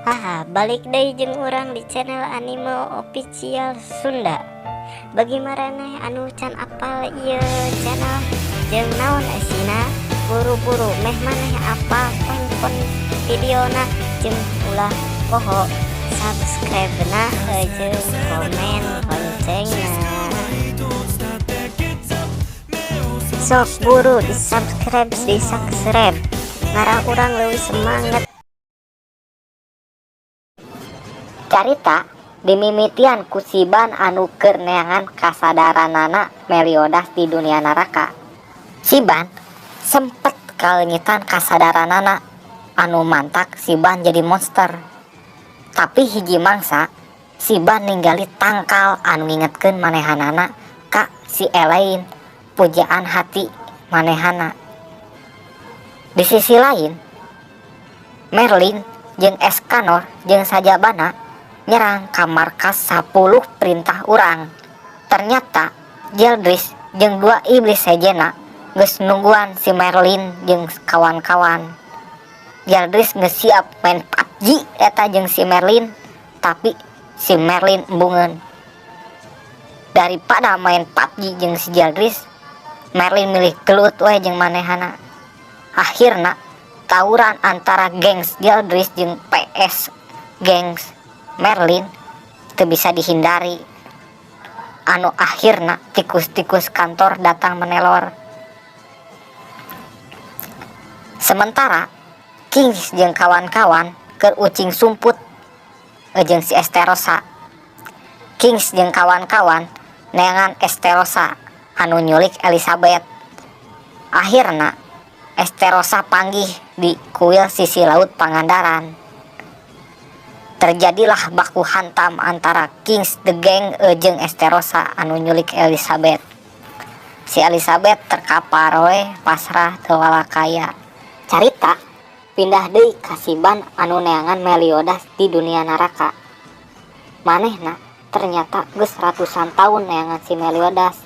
Haha, balik deui jeung urang di channel Anime Official Sunda. Bagi maraneh anu can apal ieu channel jeung naon eusina, buru-buru meh maneh apal, tonton videona jeung ulah poho subscribe na jeung komen loncengna. Sok buru di subscribe, di subscribe, ngarah urang leuwih semangat. Carita dimimitian ku si Ban anu keur neangan kasadaranana Meliodas di dunia naraka. Si Ban sempet kaleungitan kasadaranana anu mantak si Ban jadi monster. Tapi hiji mangsa si Ban ninggali tangkal anu ngingetkeun manehanana ka si Elaine, pujaan hati manehana. Di sisi lain, Merlin jeung Escanor jeung sajabana nyerang ka markas 10 perintah urang. Ternyata Zeldris jeung dua iblis sejena geus nungguan si Merlin jeung kawan-kawan. Zeldris geus siap main PUBG eta jeung si Merlin, tapi si Merlin embungeun. Daripada main PUBG jeung si Zeldris, Merlin milih gelut we jeung manehana. Akhirna tawuran antara gengs Zeldris jeung PS gengs Merlin teu bisa dihindari. Anu akhirna tikus-tikus kantor datang menelor. Sementara Kings jeung kawan-kawan keur ucing sumput jeung si Esterosa. Kings jeung kawan-kawan neangan Esterosa anu nyulik Elizabeth. Akhirna Esterosa panggih di kuil sisi laut Pangandaran. Terjadilah baku hantam antara Kings the Gang jeung Esterosa anu nyulik Elizabeth. Si Elizabeth terkapar we, pasrah teu walakaya. Carita pindah deui ka si Ban anu neangan Meliodas di dunia naraka. Manehna ternyata geus ratusan tahun neangan si Meliodas.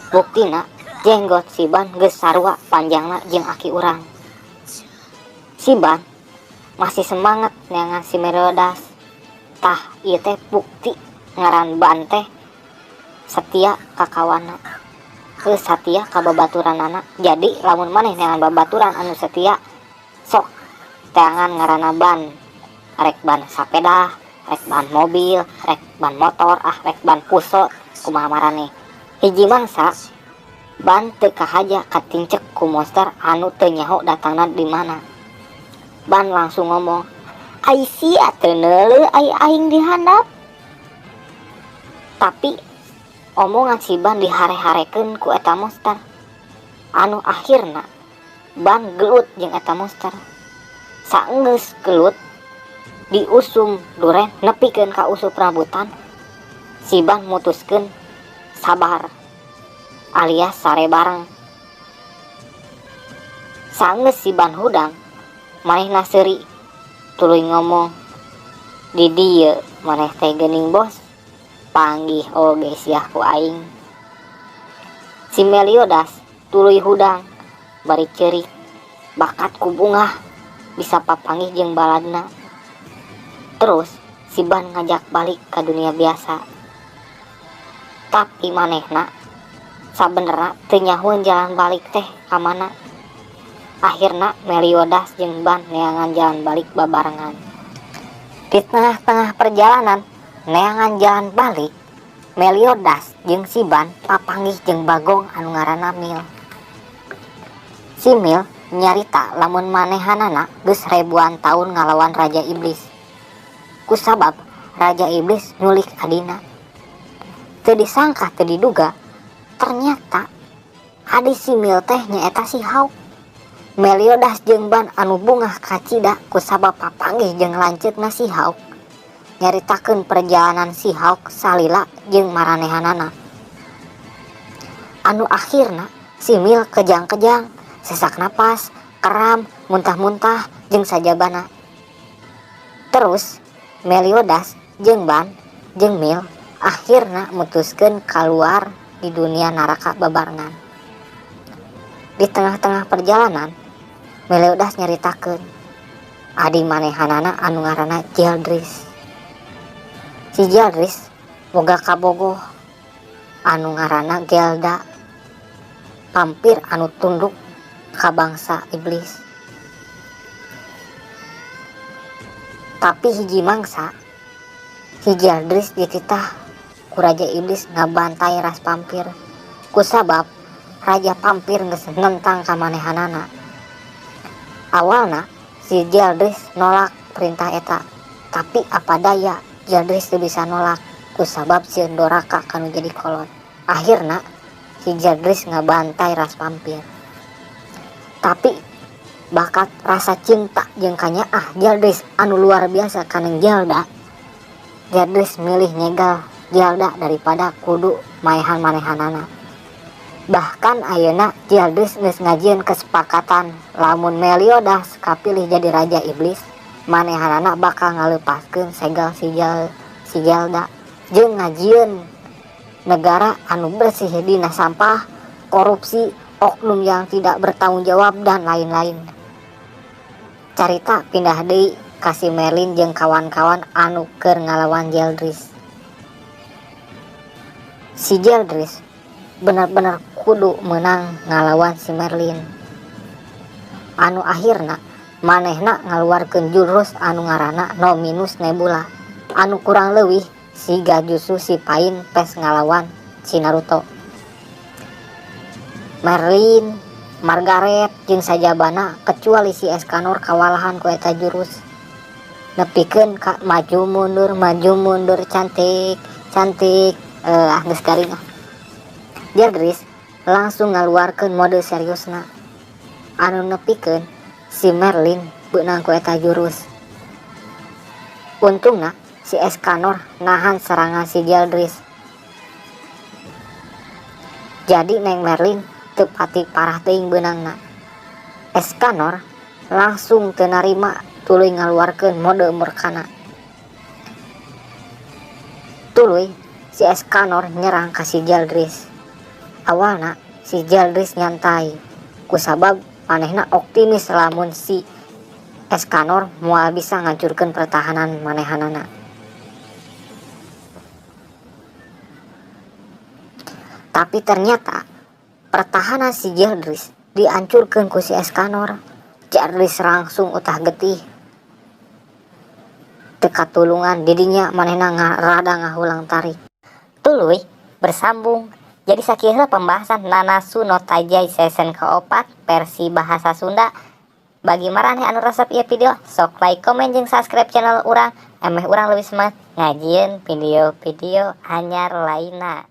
Buktina jenggot si Ban geus sarua panjangna jeung aki urang. Si Ban masih semangat neangan si Meliodas. Tah ieu teh bukti ngaran Ban teh setia ka kawana. Heuh, satia ka babaturanana. Jadi lamun maneh neangan babaturan anu setia, sok teangan ngaranna Ban. Rek ban sapeda, rek ban mobil, rek ban motor, ah rek ban puso, kumaha maraneh. Hiji mangsa Ban teu kahaja katincek ku monster anu teu nyaho datangna di mana. Ban langsung ngomong, "Ai sia teu neuleuh ai aing di handap." Tapi omongan si Ban dihare-harekeun ku eta monster. Anu akhirna Ban gelut jeung eta monster. Saenggeus gelut diusum duren nepikeun ka usup rambutan, si Ban mutuskeun sabar alias sare bareng. Saenggeus si Ban hudang, manehna seuri tuluy ngomong, "Di dieu maneh teh geuning bos, panggih oge siah ku aing." Si Meliodas tuluy hudang bari ceurik, bakat ku bungah bisa papanggih jeung baladna. Terus si Ban ngajak balik ka dunia biasa. Tapi manehna sabenerna teu nyahoeun jalan balik teh ka mana. Akhirna Meliodas jeung Ban neangan jalan balik babarengan. Di tengah-tengah perjalanan neangan jalan balik, Meliodas jeung si Ban papanggih jeung Bagong anu ngaranna Mil. Si Mil nyarita lamun manehanana geus ribuan tahun ngalawan Raja Iblis. Kusabab Raja Iblis nyulik adina. Teu disangka teu diduga, ternyata adi si Mil teh nyaeta si Hawk. Meliodas jeung Ban anu bungah kacida kusabab papanggih jeung lanceukna si Hawk, nyaritakeun perjalanan si Hawk salila jeung maranehanana. Anu akhirna si Mil kejang-kejang, sesak napas, keram, muntah-muntah jeung sajabana. Terus Meliodas jeung Ban jeung Mil akhirna mutuskeun kaluar di dunia naraka babarengan. Di tengah-tengah perjalanan Meliodas nyaritakeun, Adi manehanana anu ngaranna Zeldris. Si Zeldris boga kabogoh anu ngaranna Gelda, vampir anu tunduk ka bangsa iblis. Tapi hiji mangsa si Zeldris dititah ku raja iblis ngabantai ras vampir kusabab raja vampir geus nentang ka manehanana. Awalna si Zeldris nolak perintah eta, tapi apa daya Zeldris teu bisa nolak kusabab sieun doraka kanu jadi kolot. Akhirna si Zeldris ngabantai ras vampir. Tapi bakat rasa cinta jeung kanyaah Zeldris anu luar biasa ka Neng Zelda, Zeldris milih nyegal Zelda daripada kudu maehan manehanana. Bahkan ayeuna Zeldris geus ngajieun kesepakatan lamun Meliodas kapilih jadi raja iblis, manehanana bakal ngaleupaskeun segel si Zelda jeung ngajieun negara anu bersih dina sampah, korupsi, oknum yang tidak bertanggung jawab, dan lain-lain. Carita pindah deui ka si Merlin jeung kawan-kawan anu keur ngalawan Zeldris. Si Zeldris bener-bener kudu menang ngalawan si Merlin. Anu akhirna manehna ngaluarkeun jurus anu ngaranna Nominus Nebula, anu kurang leuwih siga jutsu si Pain pes ngalawan si Naruto. Merlin, Margaret jeung sajabana kecuali si Escanor kawalahan ku eta jurus. Nepikeun ka maju mundur, maju mundur, cantik, cantik, geus garing ah. Zeldris langsung ngaluarkeun mode seriusna. Anu nepikeun si Merlin beunang ku eta jurus. Untungna si Escanor nahan serangan si Zeldris. Jadi Neng Merlin teu pati parah teuing beunangna. Escanor langsung teu narima tuluy ngaluarkeun mode murkana. Tuluy si Escanor nyerang ka si Zeldris. Awalna si Zeldris nyantai kusabab manehna optimis lamun si Escanor moal bisa ngancurkeun pertahanan manehanana. Tapi ternyata pertahanan si Zeldris dihancurkeun ku si Escanor. Zeldris langsung utah getih. Teu katulungan didinya manehna rada ngahulang tarik. Tuluy bersambung. Jadi sakieu pembahasan Nanatsu no Taizai season keopat versi bahasa Sunda. Bagi maraneh anu resep ieu video, sok like, komen, jeung subscribe channel urang. Emeh urang lebih semangat ngajieun video-video anyar lainna.